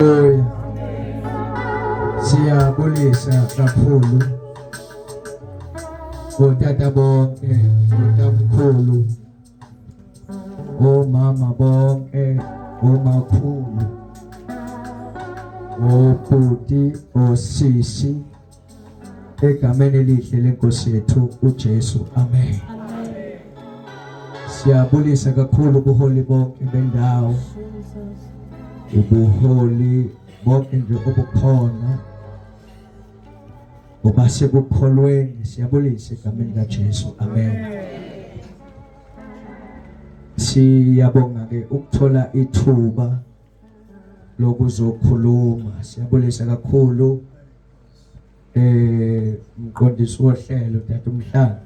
Haleluya. Siyabulisa kakhulu otata bonke, otamkhulu, omama bonke, omakhulu, obhuti, osisi egameni elihle lenkosi yethu uJesu. Amen. Siyabulisa kakhulu ubuholi bonke bendawo, ubuholi bonke nje obukhona obasekukholweni. Siyabulisa egameni kaJesu. Amen. Siyabonga ke ukuthola ithuba lokuzokhuluma. Siyabulisa kakhulu mqondisi wohlelo tata uMhlanga.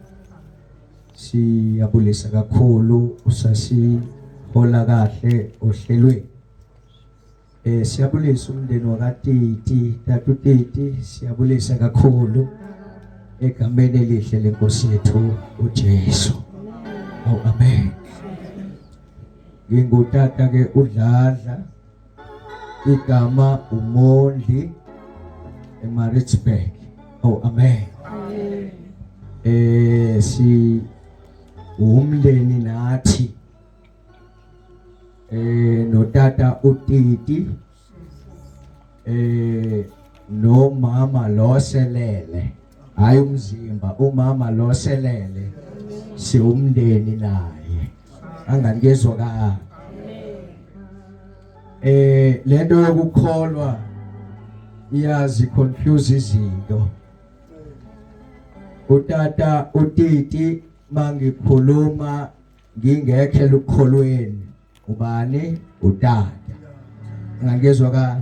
Siyabulisa kakhulu, usasihola kahle ohlelweni. Siyabulisa umndeni wakaTiti, tata uTiti, siyabulisa kakhulu egameni elihle lenkosi yethu uJesu. Oh, amen. Ngingutata ke uDladla, igama uMondli eMaritzburg. Oh, amen. Si umndeni nathi notata uTiti nomama loselele, hayi umzimba, umama loselele, siwumndeni naye. Anganikezwa ka lento yokukholwa iyazi confuse izinto. Utata uTiti mangikhuluma ngingekho elukholweni, ubani? Utata. Ngangizwa ka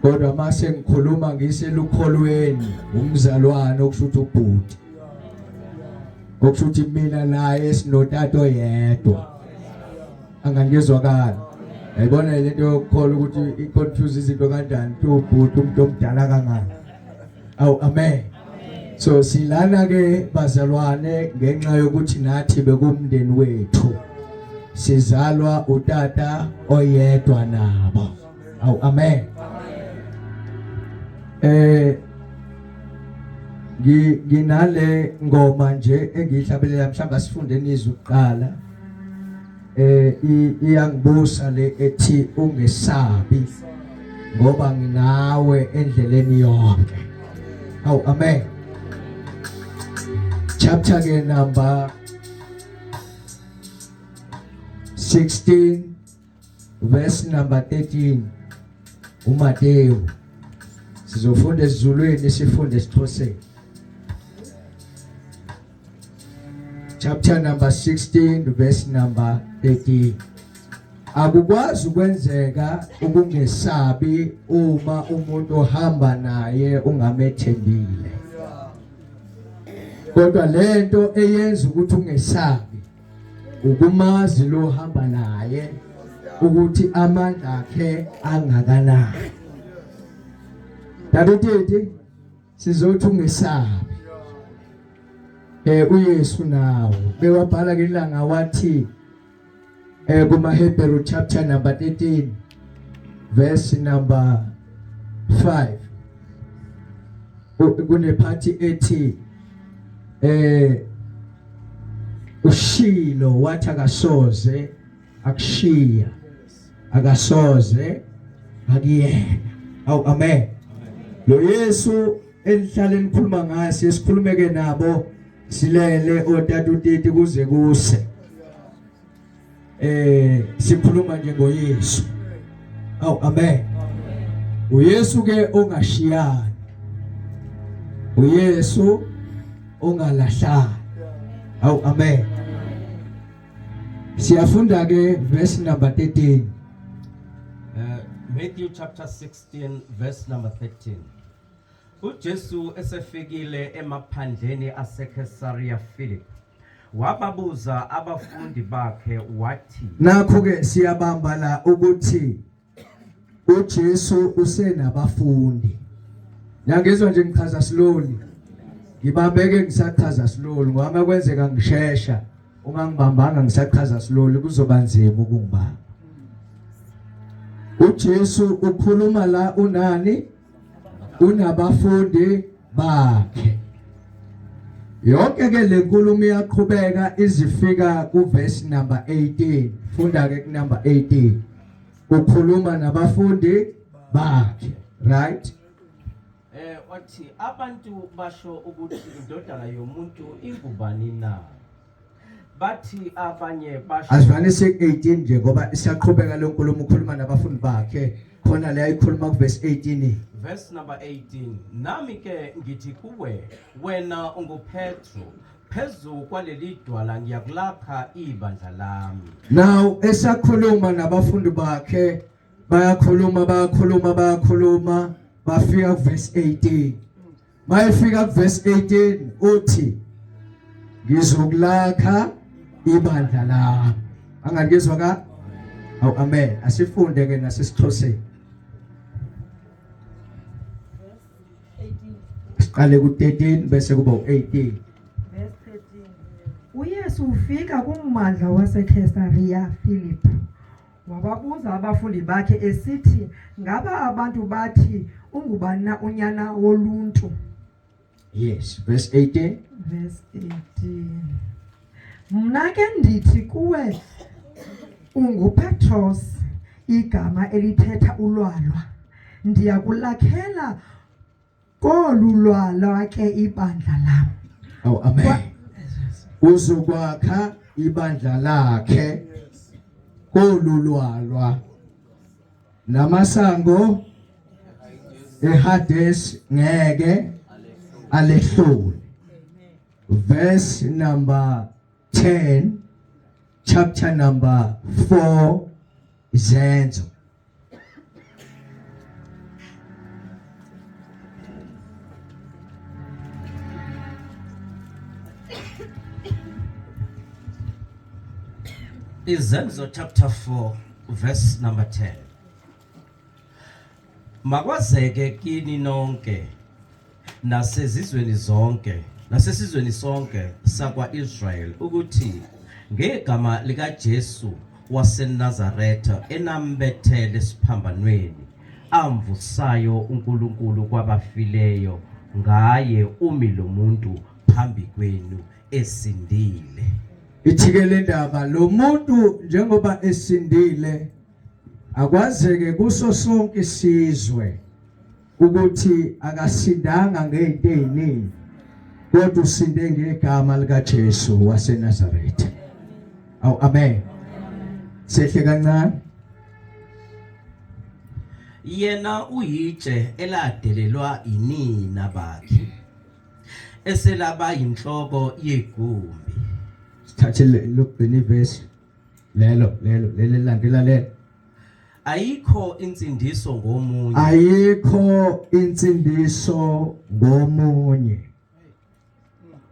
kodwa mase ngikhuluma ngiselukholweni umzalwane, okusho ukuthi ubhuti, okusho ukuthi mina naye sinotata oyedwa. Angangizwakala. Yayibona lento yokukholwa ukuthi i-confuse izinto kanjani, ubhuti umuntu omdala kangaka. Awu, amen. So silana ke bazalwane ngenxa yokuthi nathi bekumndeni wethu, sizalwa utata oyedwa nabo. Awu, amen. Nginale ngoma nje engiyihlabelela, mhlawumbe asifunde nizwe kuqala. Iyangibusa le ethi ungesabi ngoba nginawe endleleni yonke. Awu, amen. Chapter ke number 16 verse number 13, uMateyu. Sizofunda esiZulwini, sifunde esiXhoseni. Chapter number 16 verse number 13. Akukwazi ukwenzeka ukungesabi uma umuntu ohamba naye ungamethembile. Kodwa lento eyenza ukuthi ungesabi ukumazi lo hamba naye ukuthi amandla akhe angakanani. Dadetete, sizothi ungesabi. UYesu nawo bewabhala kelanga wathi kuma Hebrew chapter number 13 verse number 5, kunephathi ethi ushilo wathi akasoze akushiya, akasoze akuyena. Awu, amen. Lo Yesu elihlale nikhuluma ngaye, sikhulumeke nabo silele otata uTiti kuze kuse, sikhuluma nje ngoYesu. Awu, amen. uYesu ke ongashiyani, uYesu ongalahlani. Awu, amen. Siyafunda ke verse number 13. Matthew chapter 16 verse number 13. UJesu esefikile emaphandleni aseCaesarea Philippi, wababuza abafundi bakhe wathi, Nakho ke siyabamba la ukuthi uJesu usenabafundi. Ngiyangizwa nje ngichaza slowly. Ngibambeke ngisachaza slowly ngoba kwenzeka ngishesha. Uma ngibambanga ngisachaza slowly kuzoba nzima ukungibamba. uJesu ukhuluma la unani unabafundi bakhe. Yonke ke lenkulumo iyaqhubeka izifika kuverse number 18. Funda ke ku number 18. Ukhuluma nabafundi bakhe, right? Wathi abantu basho ukuthi indodana yomuntu ingubani na? Bathi abanye basho Asivane 18 nje ngoba isaqhubeka le nkulumo, ukhuluma nabafundi bakhe khona le ayikhuluma ku verse 18. Verse number 18. Nami ke ngithi kuwe, wena unguPetro, phezu kwaleli dwala ngiyakulakha ibandla lami. Now esakhuluma nabafundi bakhe, bayakhuluma, bayakhuluma, bayakhuluma, bafika ku verse 18. Mayefika ku verse 18 uthi ngizokulakha ibandla lami. Angangizwa ka? Awu amen. Asifunde ke nasesiXhoseni. Siqale ku 13 bese kuba u18. Verse 13. UYesu ufika kummandla waseKhesariya Philippi. Wababuza abafundi bakhe esithi, Ngaba abantu bathi ungubani na unyana woluntu? Yes, verse 18. Verse 18. Mna ke ndithi kuwe unguPetros, igama elithetha ulwalwa. Ndiya kulakhela kolu lwalwa ke ibandla lam. Oh, amen. Uzokwakha ibandla lakhe kolu lwalwa, namasango eHades ngeke alehlule. Verse number 10, chapter number 4, Izenzo. Izenzo chapter 4 verse number 10. Makwazeke kini nonke nasezizweni zonke nasesizweni sonke sakwa-Israel ukuthi ngegama likaJesu waseNazaretha enambethele esiphambanweni, amvusayo uNkulunkulu kwabafileyo, ngaye umi lo muntu phambi kwenu esindile. Ithike le ndaba, lo muntu njengoba esindile, akwazeke kuso sonke isizwe ukuthi akasindanga ngento eziningi, kodwa usinde ngegama likaJesu waseNazaretha. Awu amen. Sehle kancane. Yena uyitshe eladelelwa yinina bakhe, eselaba yinhloko yegumbi. Sithathe lokugcina ivesi lelo lelo leli landela lelo. Ayikho insindiso ngomunye. Ayikho insindiso ngomunye.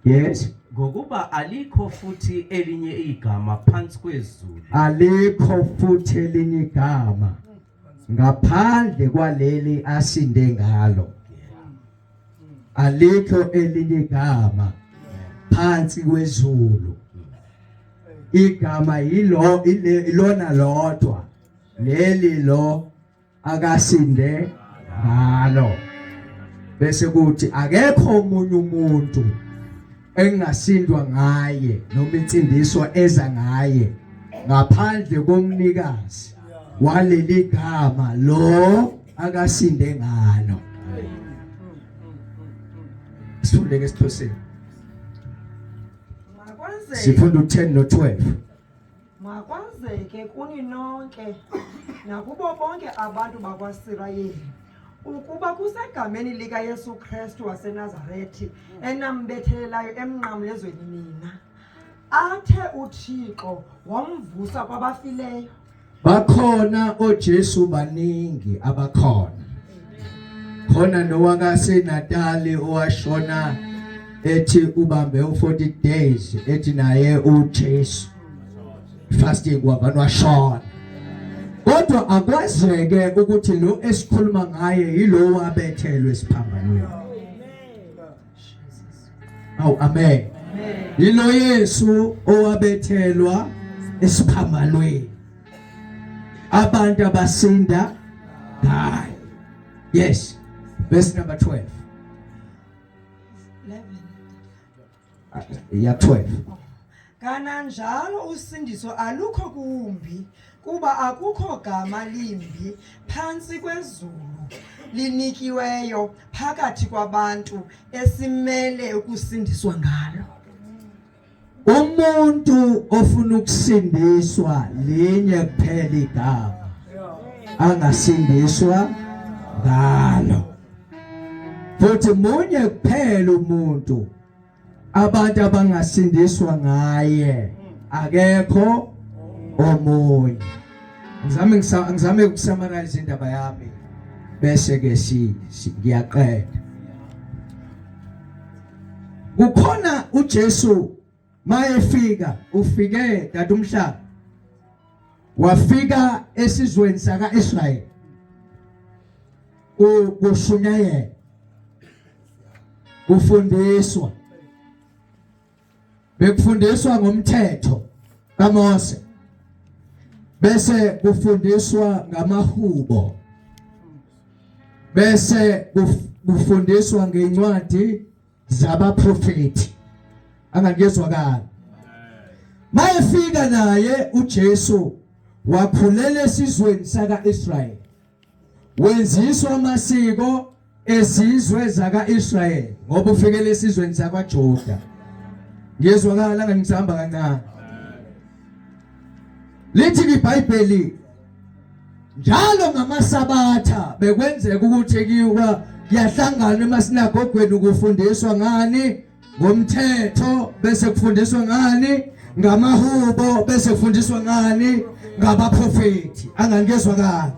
Yes. Ngokuba alikho futhi elinye igama phansi kwezulu. Alikho futhi elinye igama ngaphandle kwaleli asinde ngalo. Alikho elinye igama phansi kwezulu. Igama yilo ilona lodwa leli lo akasinde ngalo, bese kuthi akekho omunye umuntu engasindwa ngaye noma insindiso eza ngaye ngaphandle komnikazi waleli gama lo akasinde ngalo. Sifunde ke esiXhoseni. Makwazeke. Sifunda u10 no12. Makwazeke kuni nonke nakubo bonke abantu bakwaSirayeli ukuba kusegameni likaYesu Kristu waseNazarethi enambethelelayo emnqamlezweni nina, athe uThixo wamvusa kwabafileyo. Bakhona oJesu baningi abakhona. Khona nowakaseNatali owashona ethi ubambe u40 days, ethi naye uJesu, fasting, wavana washona. Kodwa akwazeke ukuthi lo esikhuluma ngaye yilo wabethelwe esiphambanweni. Awu amen. Yilo Yesu owabethelwa esiphambanweni. Abantu abasinda ngayo. Yes. Verse number 12. 11. Ya 12. Kananjalo usindiso alukho kumbi kuba akukho gama limbi phantsi kwezulu linikiweyo phakathi kwabantu esimele ukusindiswa ngalo. Umuntu ofuna ukusindiswa linye kuphela igama angasindiswa ngalo. Futhi munye kuphela umuntu abantu abangasindiswa ngaye akekho omunye. Ngizame ngizame ukusummarize indaba yami bese ke si ngiyaqeda. Kukhona uJesu mayefika ufike dade umhlaba wafika esizweni saka-Israyeli kushunyayela kufundiswa bekufundiswa ngomthetho kaMose bese kufundiswa ngamahubo bese kufundiswa ngencwadi zabaprofeti angangezwakala mayefika naye uJesu wakhulela esizweni saka-Israyeli wenziswa amasiko ezizwe zaka-Israyeli ngoba ufikele esizweni sakwaJuda. Ngiyezwakala ngisahamba kancane. Lithi iBhayibheli njalo ngamasabatha bekwenzeka ukuthi kiwa kuyahlangana emasinagogweni ukufundiswa ngani ngomthetho bese kufundiswa ngani ngamahubo bese kufundiswa ngani ngabaprofeti angangezwakala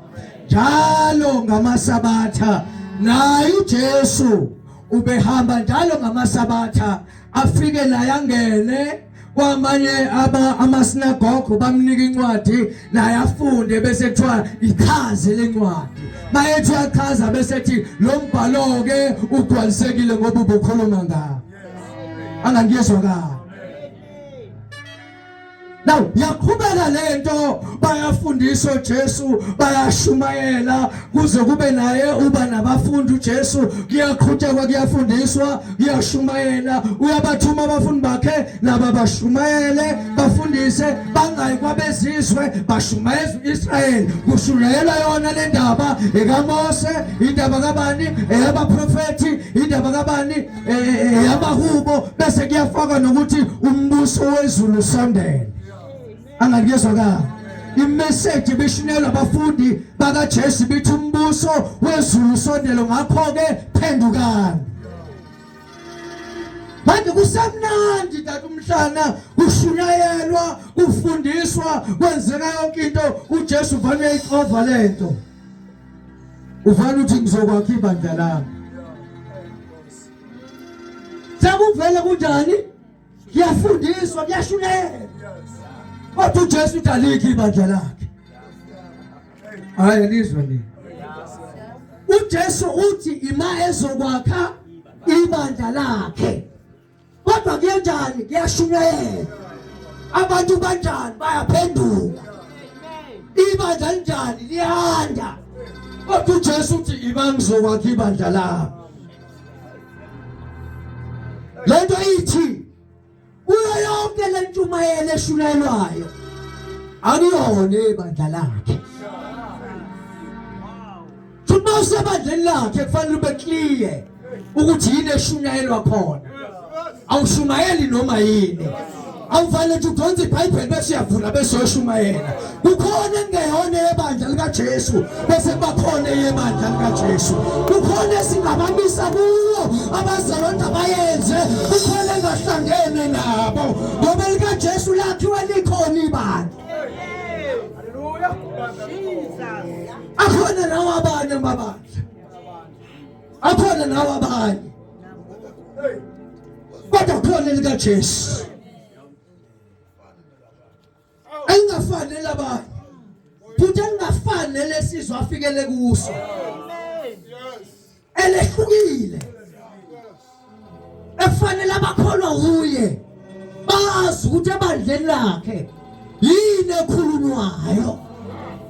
njalo ngamasabatha naye uJesu ubehamba njalo ngamasabatha afike la yangene kwamanye aba amasinagogo bamnika incwadi naye afunde bese kuthiwa ichaze lencwadi mayethi uyachaza bese ethi lo mbhalo ke ugcwalisekile ngoba ubukhuluma ngawo angangiyezwakala. Now yaqhubeka lento bayafundisa uJesu bayashumayela kuze kube naye uba nabafundi uJesu kuyaqhutshekwa kuyafundiswa kuyashumayela uyabathuma abafundi bakhe naba bashumayele bafundise bangayi kwabezizwe bashumayeza uIsrayeli kushunyayelwa yona le ndaba ekaMose indaba kabani eyabaprofethi indaba kabani eyamahubo bese kuyafaka nokuthi umbuso wezulu usondele angakuyezwakala imessage ibishunyelwa abafundi bakaJesu bithi umbuso wezulu usondele ngakho ke phendukani. Manje kusemnandi tata umhlana kushunyayelwa kufundiswa kwenzeka yonke into uJesu uvane uyayixova lento uvane uthi ngizokwakha ibandla lami. Sekuvele kunjani? Kuyafundiswa kuyashunyayelwa kodwa uJesu uthi alikho ibandla lakhe. Hayi nizwe nini uJesu uthi ima ezokwakha ibandla lakhe kodwa kuyenjani kuyashunyayelwa abantu banjani bayaphenduka ibandla linjani liyanda kodwa uJesu uthi ima ngizokwakha ibandla lami. Lento ithi kuyo yonke le ntshumayelo eshunyayelwayo akuyona ibandla lakhe. Futhi uma usebandleni lakhe kufanele ube clear ukuthi yini eshunyayelwa khona. Awushumayeli noma yini. Awuvale nje udonse iBhayibheli bese uyavula bese uyoshumayela. Kukhona engeyona yebandla likaJesu bese kuba khona eyebandla likaJesu. Kukhona esingabamisa kuwo abazalwane abayenze, kukhona engahlangene nabo ngoba likaJesu lakhiwe likhona ibandla. Akhona nawo abanye amabandla, akhona nawo abanye, kodwa khona likaJesu elingafani nelabanye futhi elingafani nelesizwe afikele kuso elehlukile efanele abakholwa wuye bazi ukuthi ebandleni lakhe yini ekhulunywayo.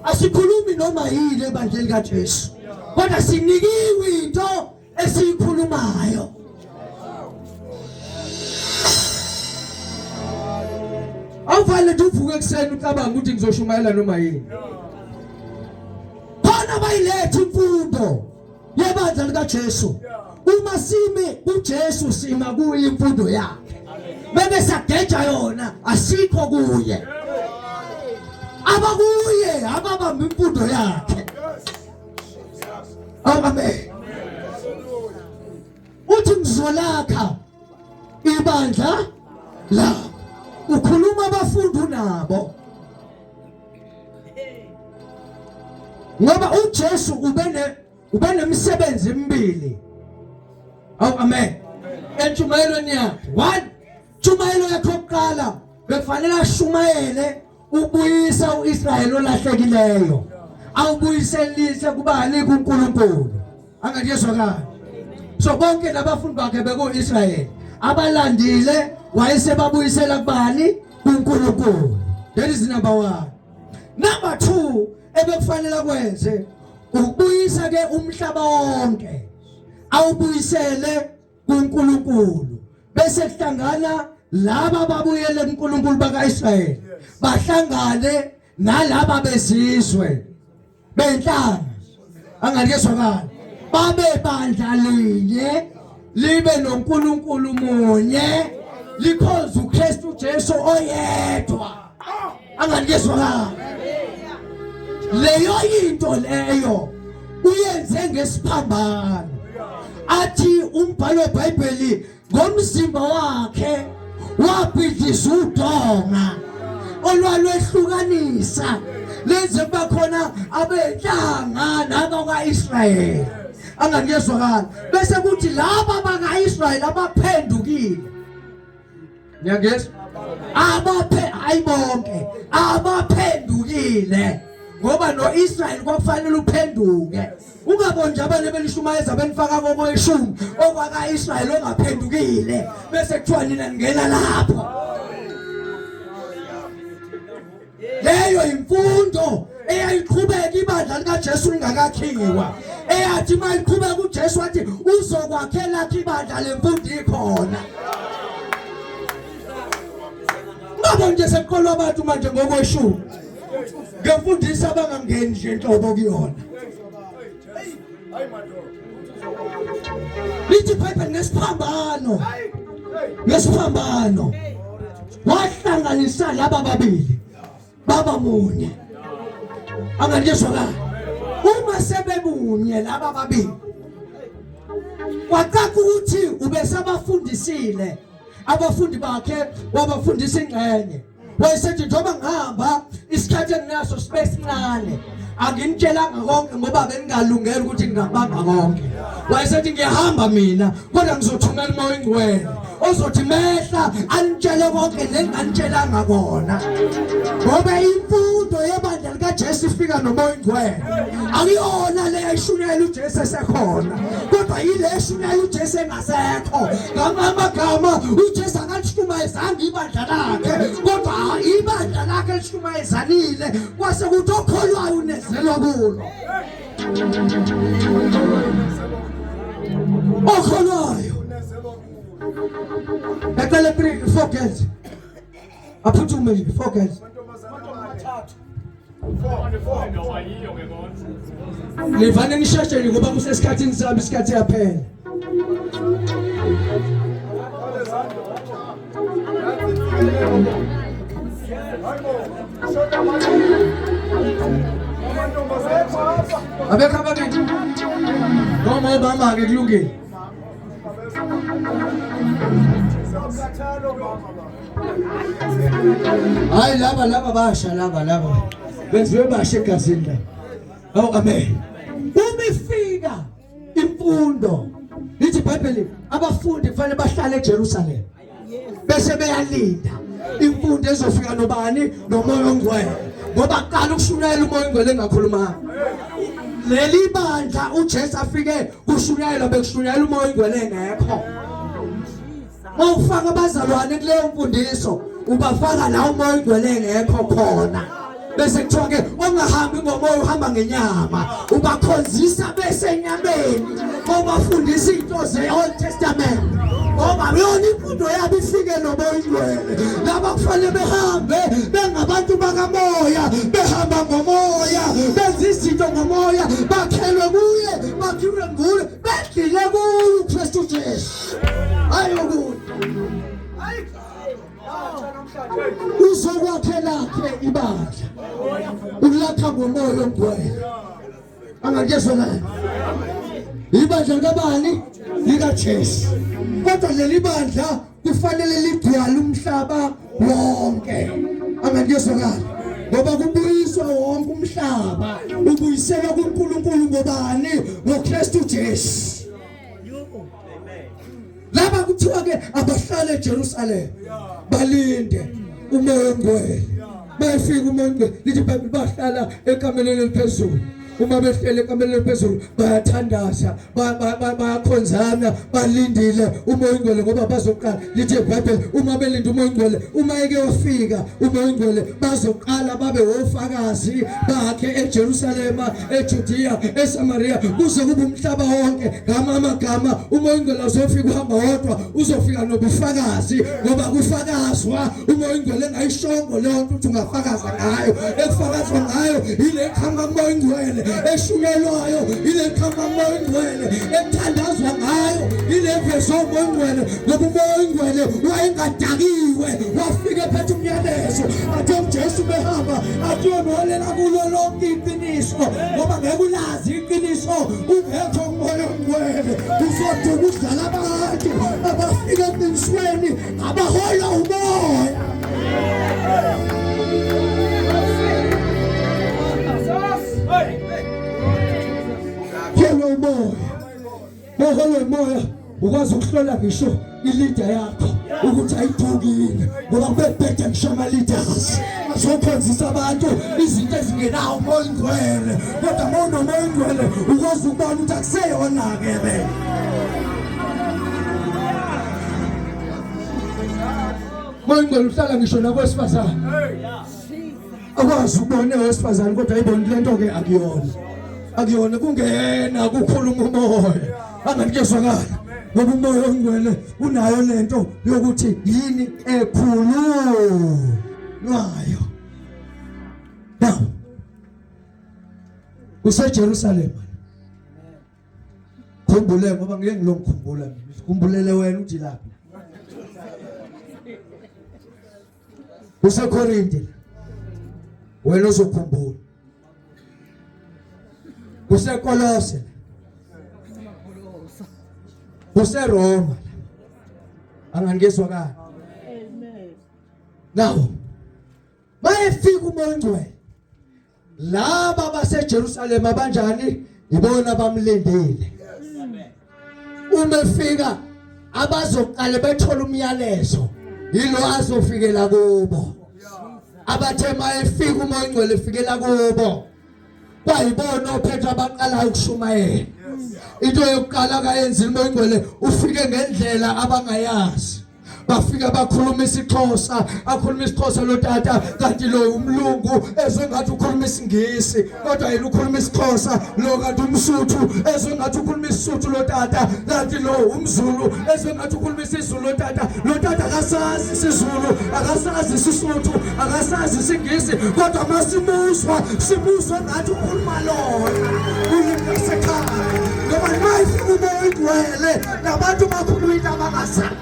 Asikhulumi noma yini ebandleni kaJesu, kodwa sinikiwe into esiyikhulumayo. Awuvale nje uvuke ekuseni ucabanga ukuthi ngizoshumayela noma yini. Khona bayiletha imfundo yebandla likaJesu. Uma sime kuJesu sima kuye imfundo yakhe. Bebe sageja yona asikho kuye. Abakuye ababamba imfundo yakhe. Amen. Uthi ngizolakha ibandla la. Ukhuluma abafundi unabo. Ngoba uJesu ubene ubenemisebenzi emibili. Awu amen. Entshumayelweni yakhe. One, tshumayelo yakhe yokuqala bekufanele ashumayele ubuyisa uIsrayeli olahlekileyo awubuyiselise kubani kuNkulunkulu angakuyezwakala so bonke labafundi bakhe bekuIsrayeli abalandile wayesebabuyisela kubani kuNkulunkulu. That is number 1. Number 2 ebekufanele kwenze ukubuyisa ke umhlaba wonke awubuyisele kuNkulunkulu bese kuhlangana laba babuyele kuNkulunkulu bakaIsrayeli bahlangane nalaba bezizwe benhlanga angaliyezwakala babe bandla linye libe noNkulunkulu munye likhonza uKristu Jesu oyedwa angaliyezwakala leyo into leyo uyenze ngesiphambano athi umbhalo weBhayibheli ngomzimba wakhe wabhidliza udonga olwalwehlukanisa lenze kuba khona abenhlanga nabakwa-Israyeli angangiyezwakala bese kuthi laba baka-Israyeli abaphendukile Ngiyangizwa? Abaphe hayi bonke abaphendukile ngoba noIsrael kwakufanele uphenduke. Ungaboni nje abantu belishumayeza benifaka kokweshumi okwakaIsrael ongaphendukile bese kuthiwa nina ningena lapho. Leyo imfundo eyayiqhubeka ibandla likaJesu lingakakhiwa eyathi uma iqhubeka uJesu wathi uzokwakhela ibandla lemfundo ikhona. Ngabo nje sekuqolwa abantu manje ngokweshumi ngemfundiso abangangeni nje nhlobo kuyona. Lithi iBhayibheli ngesiphambano ngesiphambano wahlanganisa laba babili baba munye angaliyezwakala uma sebemunye laba babili kwacaca ukuthi ubesabafundisile abafundi bakhe wabafundisa ingxenye wayesethi njengoba ngihamba isikhathi enginaso sibe sincane anginitshelanga konke ngoba bengingalungela ukuthi ngingabamba konke wayesethi ngiyahamba mina kodwa ngizothumela umoya oyingcwele ozothi mehla anitshele konke nenginganitshelanga kona ngoba imfundo yebandla likaJesu ifika nomoya oyingcwele akuyona le eshunyayela uJesu esekhona kodwa yile eshunyayela uJesu engasekho ngamagama uJesu akalishumayezanga ibandla lakhe kodwa ibandla lakhe lishumayezanile kwase kuthi okholwayo unezelwa kulo okholwayo ngicela 3 4 girls aphuthume nje 4 girls Nivane nisheshe nje ngoba kusesikhathini sami isikhathi siyaphela. Abekho ababili. Noma obama ke kulungile. Hayi laba laba basha laba laba benziwe basha egazini la. Oh amen. Uma ifika imfundo lithi iBhayibheli abafundi kufanele bahlale eJerusalem. Bese beyalinda imfundo ezofika nobani nomoya ongcwele ngoba kuqala ukushunyayela umoya ongcwele engakhulumanga. Leli bandla uJesu afike kushunyayelwa bekushunyayela umoya ongcwele engekho. Mawufaka abazalwane kuleyo mfundiso ubafaka la umoya ongcwele engekho khona. Bese kuthiwa ke ongahambi ngomoya uhamba ngenyama, ubakhonzisa bese enyameni, obafundisa izinto ze-Old Testament. Ngoba yona imfundo yabo ifike nomoya oyingcwele. Laba kufanele behambe bengabantu bakamoya, behamba ngomoya, benza izinto ngomoya, bakhelwe kuye, bakhiwe nguye, bedlile kuye uKristu Jesu. Ayokuthi uzokwakhe lakhe ibandla, ulakha ngomoya ongcwele. Angangezwa naye ibandla likabani? LikaJesu. Kodwa leli bandla kufanele ligcwale umhlaba wonke. Angangezwakala, ngoba kubuyiswa wonke umhlaba, ubuyiselwa kuNkulunkulu ngobani? NgoKristu Jesu. Laba kuthiwa ke abahlale eJerusalem balinde umoya ongcwele. Bayafika umoya ongcwele, lithi iBhayibheli bahlala ekameleni eliphezulu. Uma behlele ekameleni eliphezulu bayathandaza, bayakhonzana, balindile umoya ongcwele ngoba bazoqala. Lithi iBhayibheli uma belinde umoya ongcwele, uma eke wafika umoya ongcwele bazoqala babe wofakazi bakhe eJerusalema, eJudea, eSamaria, kuze kube umhlaba wonke. Ngama amagama, umoya ongcwele uzofika uhamba wodwa, uzofika nobufakazi, ngoba kufakazwa umoya ongcwele engayishongo leyo nto ukuthi ungafakaza ngayo. Ekufakazwa ngayo ile qhamuka kumoya ongcwele, eshunyelwayo ile qhamuka kumoya ongcwele, ekuthandazwa ngayo ile vezwa umoya ongcwele. Ngoba umoya ongcwele wayengadakiwe, wafika ephethe umyalezo, athe uJesu behamba athi uyonolela kulo lonke iqiniso, ngoba ngeke ulazi iqiniso ungekho umoya ongcwele. Uzoduka udlala abantu abafika eqinisweni abaholwa umoya. Holwa umoya, boholwa umoya, ukwazi ukuhlola ngisho ilida yakho ukuthi ayidukile, ngoba kubebhede ngisho ama-leaders azokhonzisa abantu izinto ezingenawo umoya ongcwele. Kodwa uma unomoya ongcwele ukwazi ukubona ukuthi akuseyona-ke le. Moya ongcwele uhlala ngisho nakwesifazane, akwazi ukubona owesifazane kodwa ayiboni le nto-ke akuyona, akuyona kungena kukhuluma umoya. Anganikezwakala, ngoba umoya ongcwele unayo lento yokuthi yini ekhulunywayo. Now kuseJerusalema, khumbule, ngoba ngeke ngilongikhumbula mina, sikhumbulele wena uthi lapha kuseKorinte, wena uzokhumbula kuseKolose, kuseRoma. Angangizwakala. Now bayefika umoya ongcwele, laba baseJerusalema banjani? Ibona bamlindile. Uma efika abazoqale bethola umyalezo yilo azofikela kubo. Abathe mayefika umoya ongcwele efikela kubo, kwayibona oPetro abaqalayo ukushumayela. Into yokuqala kayenzile umoya ongcwele, ufike ngendlela abangayazi. Bafika bakhuluma isiXhosa, akhuluma isiXhosa lo tata, kanti lo umlungu ezwe ngathi ukhuluma isiNgisi, kodwa yena ukhuluma isiXhosa lo, kanti umSuthu ezwe ngathi ukhuluma isiSuthu lo tata, kanti lo umZulu ezwe ngathi ukhuluma isiZulu lo tata. Lo tata akasazi isiZulu, akasazi isiSuthu, akasazi isiNgisi, kodwa masimuzwa simuzwa ngathi ukhuluma lona ulimi lasekhaya, ngoba mayifika umoya oyingcwele nabantu bakhuluma into abangazazi.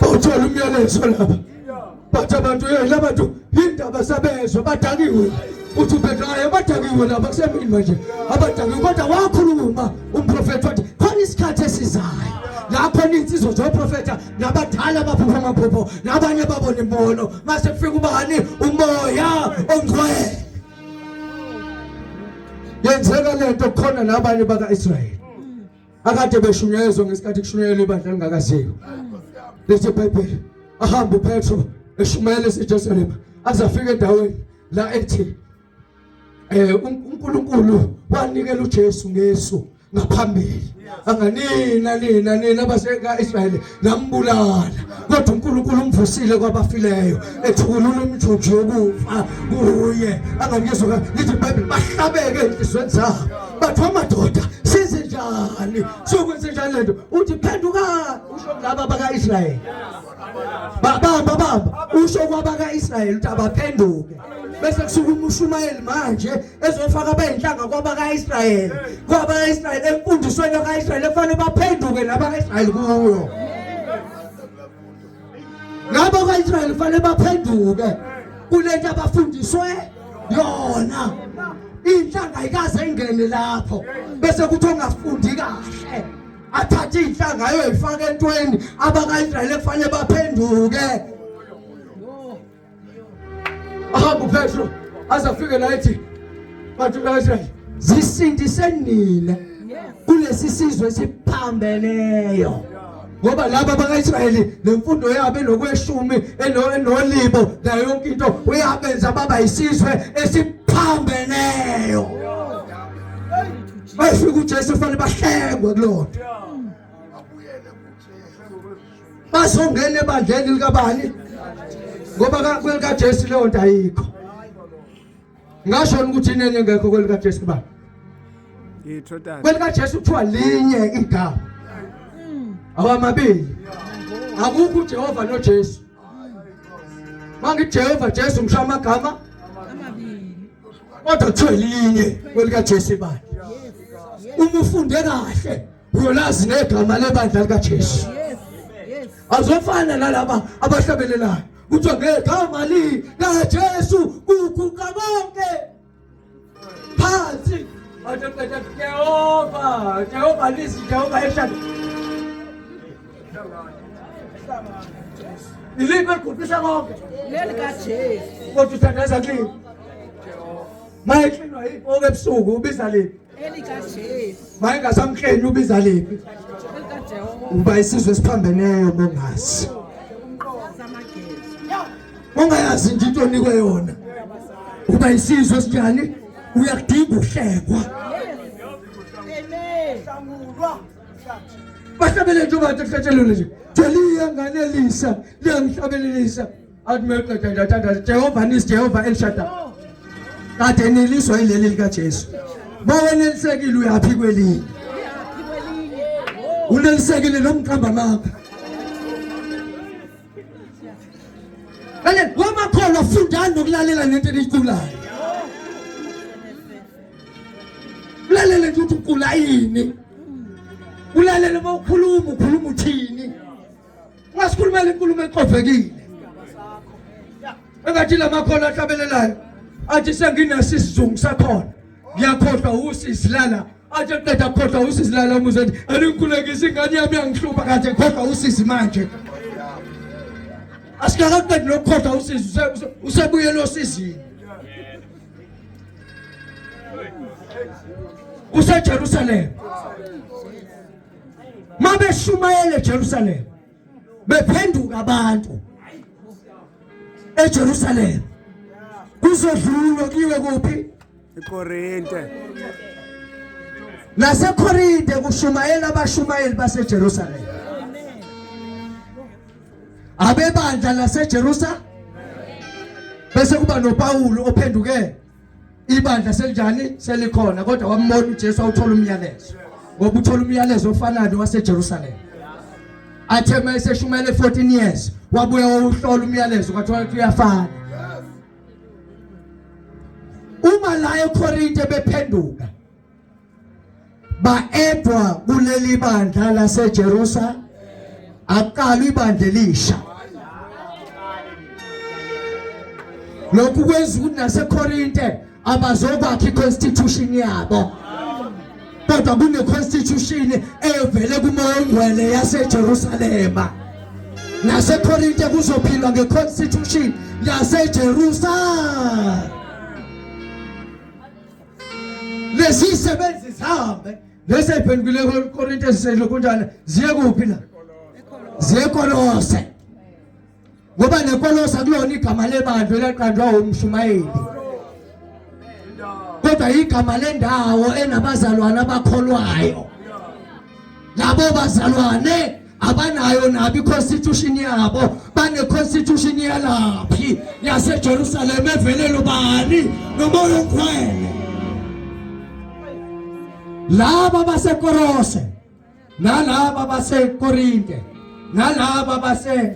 Bawuthola umyalezo lapha, bathi abantu, hey, labantu indaba sabezwa, badakiwe. Uthi uPetro, hayi, abadakiwe laba, kusemini manje, abadakiwe. Kodwa wakhuluma umprofethi wathi khona isikhathi esizayo lapho ninsizwa zoprofetha, nabadala baphupha amaphupho, nabanye babona imbono, mase kufika ubani? Umoya ongcwele. Yenzeka lento khona nabanye baka-Israyeli akade beshunyayezwa ngesikhathi kushunyayelwa ibandla lingakaziwa. Lithi iBhayibheli ahamba uPetro eshumayela eseJerusalema, azafika endaweni la ethi uNkulunkulu wanikela uJesu ngesu. Ngaphambili anganina nina nina baseka-Israyeli nambulala, kodwa uNkulunkulu umvusile kwabafileyo ethukulula umjuju yokufa kuye. Angangizwa lithi iBhayibheli, bahlabeke enhliziyweni zabo, bathi amadoda senze njani, sokwenze njani lento? Uthi phendukani, usho kulaba baka-Israyeli, babamba bamba, usho kwabaka-Israyeli ukuthi abaphenduke. Bese kusuka umushumayeli manje ezofaka abayinhlanga kwabaka-Israyeli, kwabaka-Israyeli emfundisweni ka-Israyeli efanele baphenduke nabaka-Israyeli kuyo. Labo ka-Israyeli kufanele baphenduke kulento abafundiswe yona. Inhlanga ayikaze ingene lapho, bese kuthi ongafundi kahle athathe inhlanga ayoyifaka entweni abaka-Israyeli kufanele baphenduke. Ahamba uPetro aze afike la ethi bantu ka-Israyeli zisindise nina kulesi sizwe esiphambeneyo, ngoba laba baka-Israyeli nemfundo yabo enokweshumi enolibo nayo yonke into uyabenza baba isizwe esiphambeneyo. Bayifika uJesu fanele bahlengwe kulona, bazongena ebandleni likabani, ngoba kwelikaJesu leyo nto ayikho. Ngasho ukuthi inenye engekho kwelikaJesu baba? Ngitho tata. KwelikaJesu kuthiwa linye igama, awamabili. Akukho uJehova noJesu. Mangithi Jehova Jesu ngisho amagama amabili, kodwa kuthiwa linye kwelikaJesu ibandla. Uma ufunde kahle uyolazi negama lebandla likaJesu. Azofana nalaba abahlabelelayo kuthiwa ngegama likaJesu kuguqa konke phansi. Athi qeda Jehova, Jehova lisi, Jehova eshada. Iliphi eliguqisa konke? Leli kaJesu. Kodwa uthandaza kuliphi? Mayeklinwa yiphoke ebusuku ubiza liphi? Elikajesu. Mayengasamkleni ubiza liphi? ElikaJehova. Uba isizwe esiphambeneyo mongazi. Samageza. Ungayazi nje into onikwe yona. Uba isizwe esinjani? Uyakudinga ukuhlekwa. Amen. Bahlabele nje ubantu kuhlatshelwe nje. Liyanganelisa, liyangihlabelelisa. Athi meqeda nje athandaze Jehova nisi, Jehova El Shaddai. Kade niliswa yileli likaJesu. Bawenelisekile uyaphi kwelinye? Uyaphi kwelinye? Unelisekile nomqamba amanga. Lalela, wamakholwa fundani nokulalela lento eniyiculayo. Ulalele nje ukuthi ucula yini. Ulalele uma ukhuluma, ukhuluma uthini. Ungasikhulumela inkulumo eqovekile. Engathi lamakholwa ahlabelelayo athi senginaso isizungu sakhona. Ngiyakhohlwa usizi lala. Athi eqeda kukhohlwa usizi lala umuzwe athi aningikhulekise ingane yami yangihlupha, kade khohlwa usizi manje. Asikakaqedi nokukhohlwa usizi, usebuyele osizini. KuseJerusalem. Mabeshumayele eJerusalem, bephenduka abantu eJerusalem, kuzodlulwa kuyiwe kuphi? EKorinte. NaseKorinte kushumayela abashumayeli baseJerusalem, abebandla laseJerusalem. Bese kuba noPawulu ophenduke ibandla selinjani, selikhona, kodwa wambona uJesu, awuthola umyalezo, ngoba uthola umyalezo ofanayo nowaseJerusalem. Athe mayeseshumayele 14 years wabuya wawuhlola umyalezo, kwathiwa ukuthi uyafana. Uma la eKorinte bephenduka baedwa kuleli bandla laseJerusalem, aqala ibandla elisha. Lokhu kwenza ukuthi naseKorinte abazokwakha iconstitution yabo, kodwa kune-constitution evele kuMoya oNgcwele yaseJerusalema. NaseKorinte kuzophilwa nge-constitution yaseJerusalema. Lezi zisebenzi zihambe lesi ayiphendukile eKorinte eziselokunjani, ziye kuphi la? Ziye eKolose, ngoba neKolose akulona igama lebandla elaqanjwa umshumayeli, kodwa Kodwa igama lendawo enabazalwane abakholwayo. Labo bazalwane abanayo nabo iconstitution yabo, bane constitution yalaphi yaseJerusalem evelele ubani nomoya ongcwele. Laba baseKorose nalaba baseKorinte nalaba base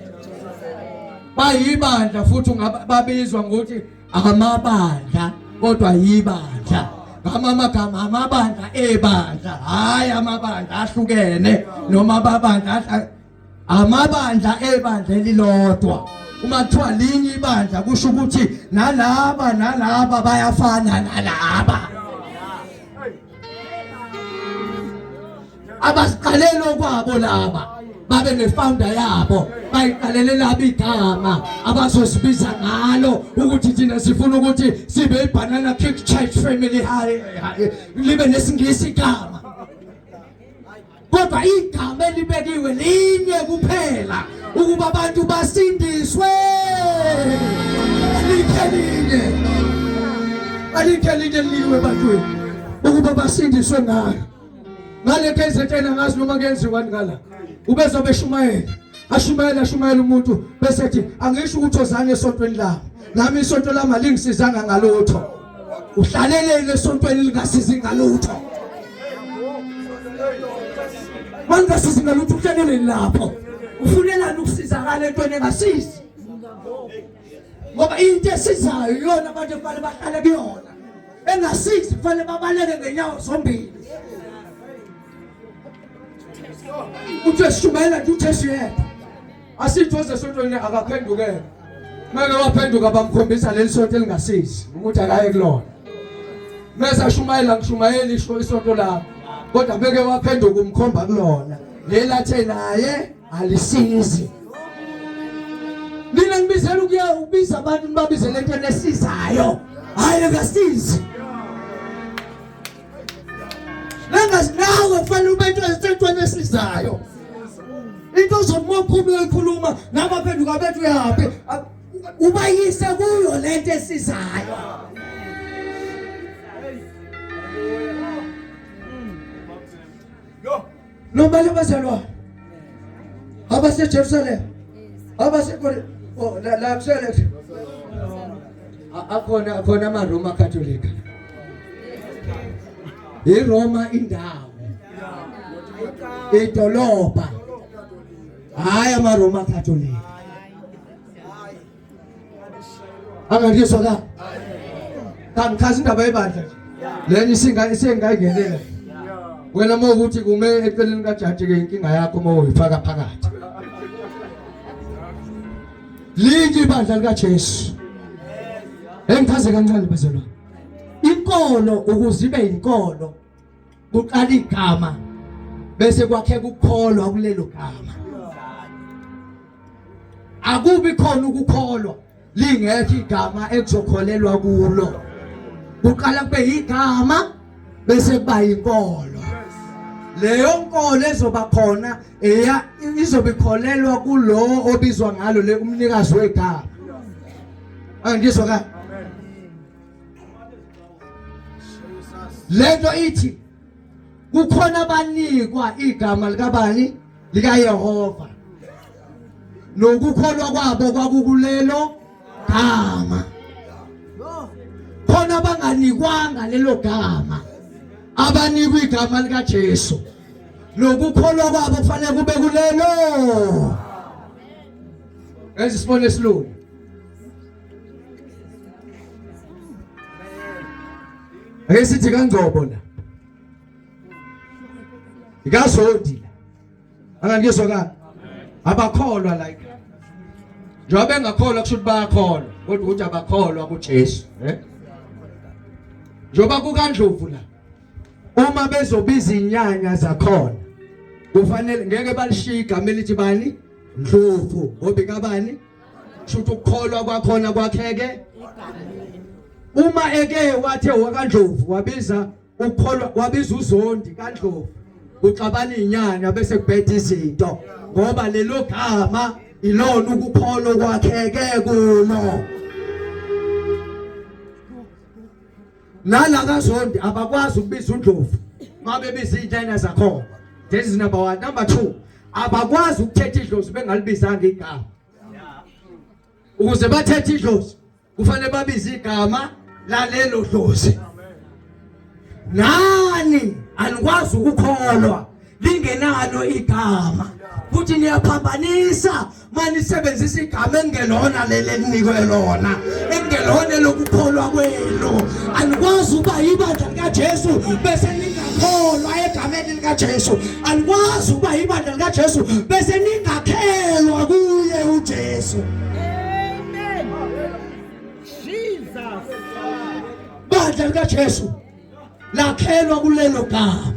bayibandla futhi ungababizwa ngokuthi amabandla kodwa yibandla ngama amagama amabandla ebandla hayi amabandla ahlukene noma ababandla amabandla ebandla elilodwa uma kuthiwa linye ibandla kusho ukuthi nalaba nalaba bayafana nalaba abasiqalele okwabo laba babe nefounder yabo bayiqalele labo igama abazosibiza ngalo ukuthi thina sifuna ukuthi sibe ibanana kick church family libe nesingisi igama kodwa igama elibekiwe linye kuphela ukuba abantu basindiswe alikho elinye alikho elinye eliwe ebantwini ukuba basindiswe ngayo ngale KZN angazi noma kuyenziwani ngala ubezobe eshumayela ashumayela ashumayela umuntu bese ethi angisho ukuthi ozane esontweni lami nami isonto lami alingisizanga ngalutho uhlalelele esontweni lingasizi ngalutho Mangasizi ngalutho uhlaleleni lapho ufunelani ukusizakala entweni engasizi ngoba into esizayo iyona abantu ekufanele bahlale kuyona engasizi kufanele babaleke ngenyawo zombili uJesu shumayela nje uJesu yedwa asithi ozesontweni akaphendukele meke waphenduka bamkhombisa leli sonto elingasizi ukuthi akaye kulona mese ashumayela ngishumayela isho isonto lami kodwa beke waphenduka umkhomba kulona leli athe naye alisizi mina ngibizela ukuya ubiza abantu nibabizele into esizayo hayi engasizi Nangazi nawe kufanele ube into esentweni esizayo. Into ozothi uphuma uyoyikhuluma nabaphenduka bethu uyaphi ubayise kuyo lento esizayo. Noma labazalwane abaseJerusalem abaseKore oh la la kusele akhona akhona amaRoma Catholic iRoma indawo idolobha hayi amaRoma Catholic Angangizwa ka? Kangichaza indaba yebandla nje. Lena isinga isengayingenela. Wena uma ukuthi kume eceleni kajaji ke inkinga yakho uma uyifaka phakathi. Linye ibandla likaJesu. Engichaze kancane bazalwane. Inkolo ukuze ibe inkolo kuqala igama bese kwakheka ukukholwa kulelo gama. Akubi khona ukukholwa lingekho igama ekuzokholelwa kulo. Kuqala kube igama bese kuba inkolo. Leyo nkolo ezoba khona eya izobe ikholelwa kulo obizwa ngalo le umnikazi wegama. Angizwa ka? Lento ithi kukhona abanikwa igama likabani likaYehova nokukholwa kwabo kwakukulelo gama khona abanganikwanga lelo gama abanikwa igama likaJesu nokukholwa kwabo kufanele kube kulelo enza isibone esilula ake sithi kangcobo la ikazondi la akangizwa ka abakholwa like njengoba bengakholwa kusho ukuthi bayakholwa kodwa ukuthi abakholwa kuJesu eh njengoba kukaNdlovu la uma bezobiza inyanya zakhona kufanele ngeke balishiye igama elithi bani Ndlovu ngoba ikabani kusho ukuthi ukukholwa kwakhona kwakheke uma eke wathe wakaNdlovu wabiza ukukholwa wabiza uZondi kaNdlovu kuxabana inyanya bese kubheda izinto ngoba lelo gama ilona ukukholwa kwakheke kulo. Nala kaZondi abakwazi ukubiza uNdlovu mabebiza iy'ntana zakhona. This is number 1. Number 2, abakwazi ukuthetha idlozi bengalibizanga igama. Ukuze bathethe idlozi kufanele babize igama lalelo dlozi. Nani anikwazi ukukholwa lingenalo igama futhi niyaphambanisa manisebenzisa igama engelona leli elinikwe lona engelona lokukholwa kwenu. Anikwazi ukuba ibandla likaJesu bese ningakholwa egameni likaJesu. Anikwazi ukuba ibandla likaJesu bese ningakhelwa kuye uJesu. Amen. Jesus. Bandla likaJesu lakhelwa kulelo gama.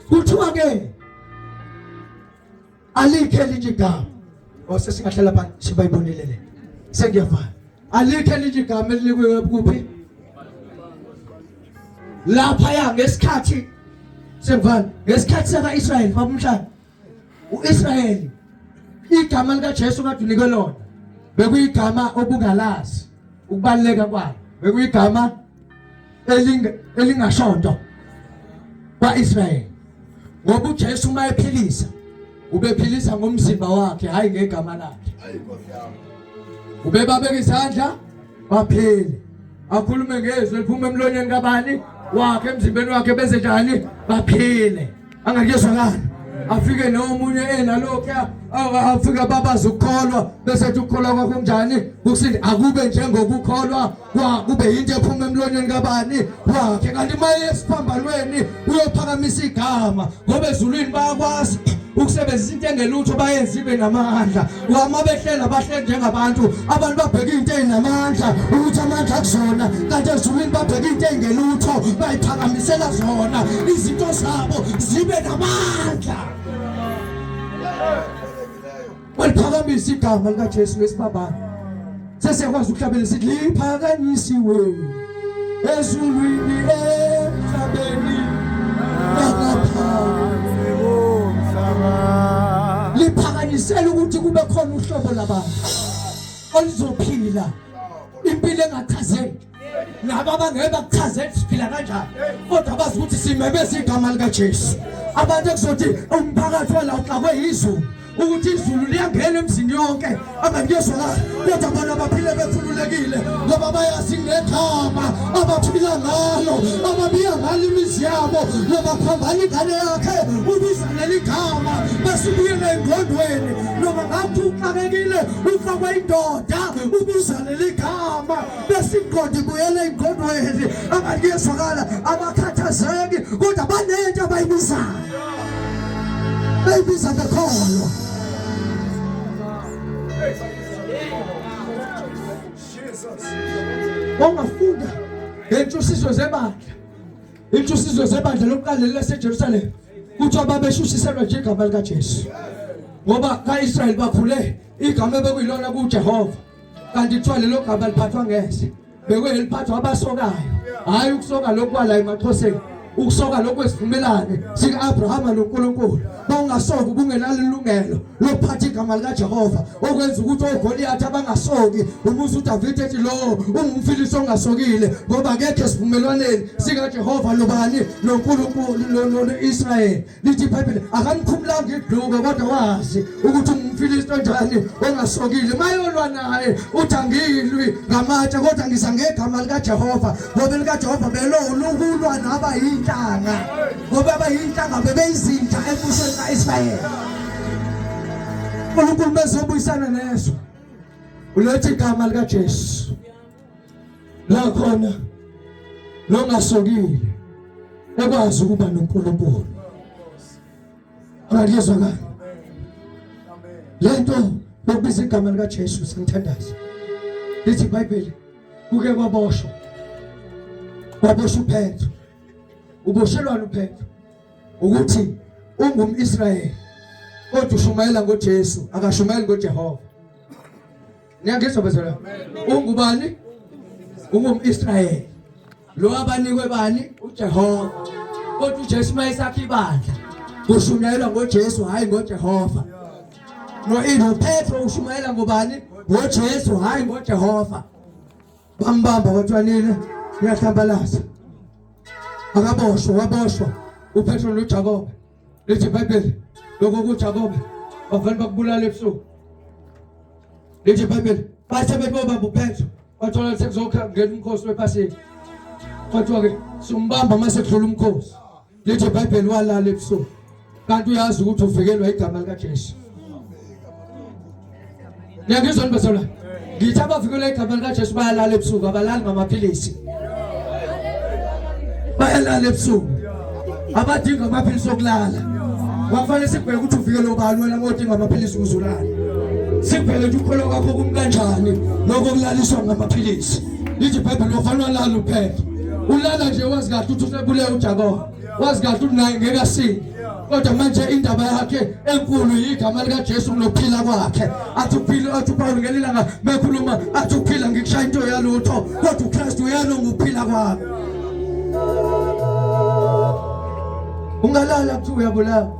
Kuthiwa ke alikho elinye igama. Ose singahlala phansi sibayibonile le. Sengiyavala. Alikho elinye igama elinikwe kuphi? Lapha ya ngesikhathi sengivala ngesikhathi saka-Israyeli babumhlaba uIsrayeli igama likaJesu kade unikwe lona bekuyigama obungalazi ukubaluleka kwalo bekuyigama elingashonto kwaIsrayeli ngoba uJesu uma ephilisa ubephilisa ngomzimba wakhe hayi ngegama lakhe. Ubebabeka izandla baphile, akhulume ngezwi eliphuma emlonyeni kabani wakhe emzimbeni wakhe benze njani baphile. Angakuyezwakala afike nomunye enalokhu afike babaza ukukholwa bese ethi ukukholwa kwakho kunjani kusindi akube njengokukholwa kwa kube yinto ephuma emlonyeni kabani wakhe. Kanti uma esiphambanweni uyophakamisa igama ngoba ezulwini bayakwazi ukusebenzisa into engelutho bayenze ibe namandla. Wama behlela bahleli njengabantu, abantu babheka into enamandla ukuthi amandla akuzona, kanti ezulwini babheka into engelutho bayiphakamisela zona izinto zabo zibe namandla. Waliphakamisa igama likaJesu ngesibabani. Sesiyakwazi ukuhlabela sithi liphakanyisiwe ezulwini emhlabeni nangaphansi komhlaba. Liphakanyisela ukuthi kube khona uhlobo labantu oluzophila impilo engachazeki. Laba abangeke bakuchazele siphila kanjani, kodwa bazi ukuthi simemeza igama likaJesu. Abantu ekuzothi umphakathi wala uxakwe yizulu ukuthi izulu liyangena emzini yonke angakuyezwakala, kodwa bona baphile bekhululekile ngoba bayazi ngegama abaphila ngalo, ababiya ngalo imizi yabo. Ngoba phambana ingane yakhe ubiza leli gama bese ubuyele engqondweni, noma ngathi uxakekile ufakwe indoda ubiza leli gama bese ingqondo ibuyele engqondweni. Angakuyezwakala abakhathazeki, kodwa banento abayibizayo, bayibiza ngekholwa. Ongafunda ngentshushiso zebandla, intshushiso zebandla lokuqala laseJerusalem, kuthiwa babeshushiselwa nje igama likaJesu, ngoba ka-Israyeli bakhule igama ebekuyilona kuJehova, kanti kuthiwa lelo gama liphathwa ngeze, bekuyeliphathwa abasokayo, hhayi ukusoka lokhu kwala emaXhoseni, ukusoka lokhu kwesivumelane sika-Abrahama noNkulunkulu. Bawungasoki ubungenalo ilungelo lokuphatha igama likaJehova, okwenza ukuthi oGoliyathi abangasoki umuzi uDavide ethi lo ungumfilisi ongasokile, ngoba akekho esivumelwaneni sikaJehova nobani noNkulunkulu no-Israyeli. Lithi iBhayibheli akamkhumulanga ibhluko, kodwa wazi ukuthi ungumfilisti onjani ongasokile. Mayolwa naye uthi angilwi ngamatshe, kodwa ngiza ngegama likaJehova, ngoba elikaJehova belolukulwa nabayinhlanga, ngoba abayinhlanga bebeyizinja embusweni ka-Israyeli. uNkulunkulu bezobuyisana nezwe uletha igama likaJesu la khona longasokile ekwazi ukuba noNkulunkulu. Akuyezwakala lento yokubiza igama likaJesu. Sengithandaza lithi iBhayibheli kuke kwaboshwa, kwaboshwa uPetro. Uboshelwana uPetro ukuthi ungumIsrayeli kodwa ushumayela ngoJesu, akashumayeli ngoJehova. Niyangizwa bazalwane? Ungubani? UngumIsrayeli. Lo abanikwe bani? uJehova. Kodwa uJesu mayesakha ibandla kushunyayelwa ngoJesu hayi ngoJehova. No Petro ushumayela ngobani? NgoJesu hayi ngoJehova. Bambamba kwathiwa nini? Uyahlambalaza. Akaboshwa, waboshwa uPetro noJakobe. Lithi iBhayibheli lokho kuJakobe bavele bakubulala ebusuku. Lithi iBhayibheli bathe bebobamba uPetro wathola sekuzokha ngena umkhosi wePhasika. Kwathiwa ke simbamba uma sekudlula umkhosi. Lithi iBhayibheli walala ebusuku. Kanti uyazi ukuthi uvikelwa igama likaJesu. Niyangizwa nibazalwane? Ngithi abavikelwa igama likaJesu bayalala ebusuku, abalali ngamaphilisi. Bayalala ebusuku. Abadinga amaphilisi okulala. Kwakufanele sibheke ukuthi uvikelwe ubani wena ngodinga amaphilisi ukuze ulale. Sibheke ukuthi ukholwa kwakho kumi kanjani lokho kulaliswa ngamaphilisi. Lithi iBhayibheli wafanele walala uphela. Ulala nje wazi kahle ukuthi usebulewe uJakobe. Wazi kahle ukuthi naye ngeke asinde. Kodwa manje indaba yakhe enkulu igama likaJesu kunokuphila kwakhe. Athi uphila athi uPawulu ngelilanga bekhuluma athi uphila ngikushaya into yalutho kodwa uKristu uyena onguphila kwami. Ungalala kuthiwa uyabulawa.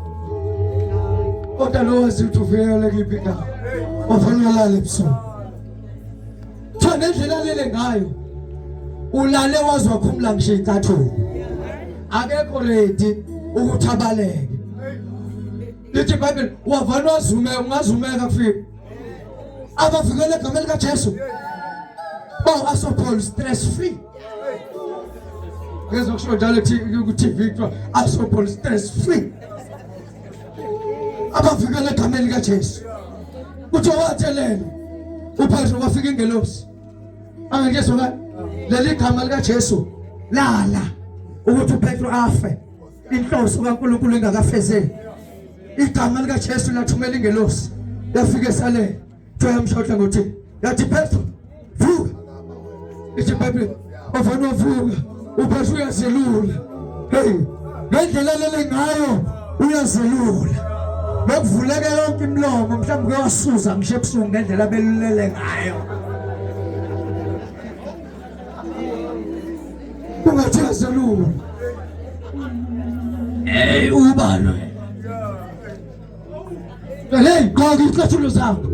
Kodwa lo wazi ukuthi uvikele kiphi igama. Wafanele ulale ebusuku. Kuthiwa nendlela alele ngayo ulale waze wakhumula ngisho icathulo. Akekho ready ukuthi abaleke. Lithi iBhayibheli wavana wazumeka ungazumeka kufika. Abavikele egameni likaJesu. Oh asophol stress free. Ngezwe kusho njalo ku TV kuthiwa asophol stress free. Abavikele egameni likaJesu. Kuthiwa wathelela uPetro kwafika ingelosi. Angeke ka leli gama likaJesu lala ukuthi uPetro afe. Inhloso kaNkulunkulu ingakafezeki. Igama likaJesu lathumela ingelosi yafika esaleni. Kuthiwa yamshotha ngothi yathi Petro vuka. Ithi iBhayibheli bafana wavuka uPetro uyazelula. Hey, ngendlela lele ngayo uyazelula. Bekuvuleke yonke imilomo mhlawumbe kuyawasuza ngisho ebusuku ngendlela belulele ngayo. Ungathi uyazelula. Hey, ubani wena? Hey, gqoka izicathulo zakho.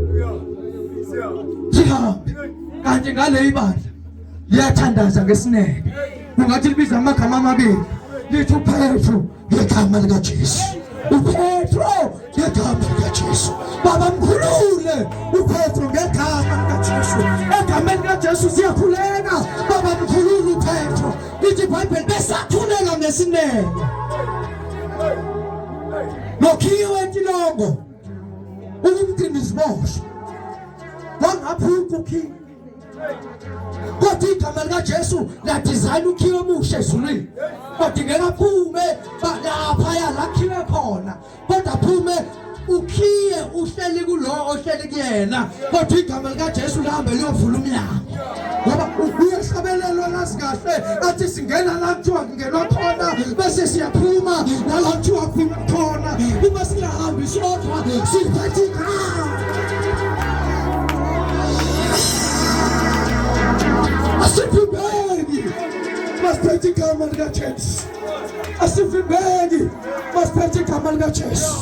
Sihambe. Kanti ngale ibandla liyathandaza ngesineke. Kungathi libiza amagama amabili. Lithi uPetru ngegama likaJesu. UPetru ngegama likaJesu. Baba mkhulule uPetru ngegama likaJesu. Egameni likaJesu siyakhuleka. Baba mkhulule uPetru. Lithi iBhayibheli besakhuleka ngesineke. Lokhiwe entilongo ukumgcina iziboshwa wangaphuka ukhiwe kodwa igama likaJesu ladizayina ukhiwe omusha ezulwini kodingeka aphume laphaya lakhiwe khona kodwa aphume ukhiye uhleli kulo ohleli kuyena kodwa igama likaJesu lihambe liyovula umnyango ngoba uyahlabelelwa lazi kahle athi singena la kuthiwa kungenwa khona bese siyaphuma nala kuthiwa phuma khona uma singahambi sodwa siphethe igama asivimbeki masiphethe igama likaJesu asivimbeki masiphethe igama likaJesu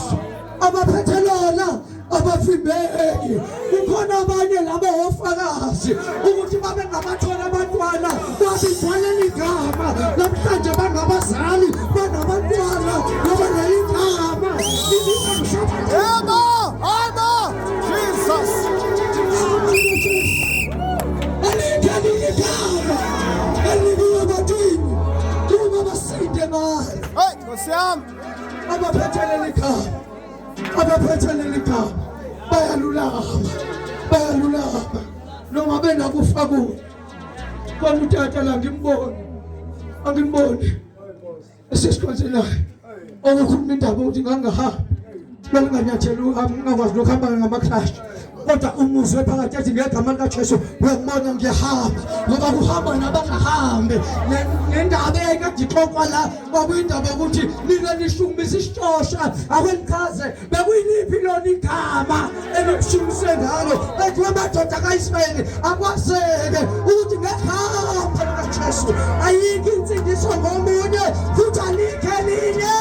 abaphethe lona abavimbeki kukhona abanye labo ofakazi ukuthi babe ngabathola abantwana babizwa leli gama namhlanje bangabazali banabantwana ngoba leli gama Yebo, hayibo, Jesus. Alikho elinye igama elinikiwe ebantwini uma basinde ngalo. Hey, Nkosi yami. Abaphethe leli gama abaphethe leli gama bayalulama bayalulama noma benakufa kuyo kona utata la ngimboni angimboni esesikhonze naye okukhuluma indaba ukuthi ngangingahambi belinganyathela ngingakwazi nokuhamba ngamaklashi kodwa umuzwe phakathi ethi ngegama likaJesu uyakubona ngiyahamba ngoba kuhamba nabangahambi nendaba eyayikade ixoxwa la kwakuyindaba yokuthi nina nishukumisa isishosha akwenichaze bekuyiliphi lona igama elikushukumise ngalo ethi wemadoda ka-Israyeli akwazeke ukuthi ngegama likaJesu ayikho insindiso ngomunye futhi alikho elinye.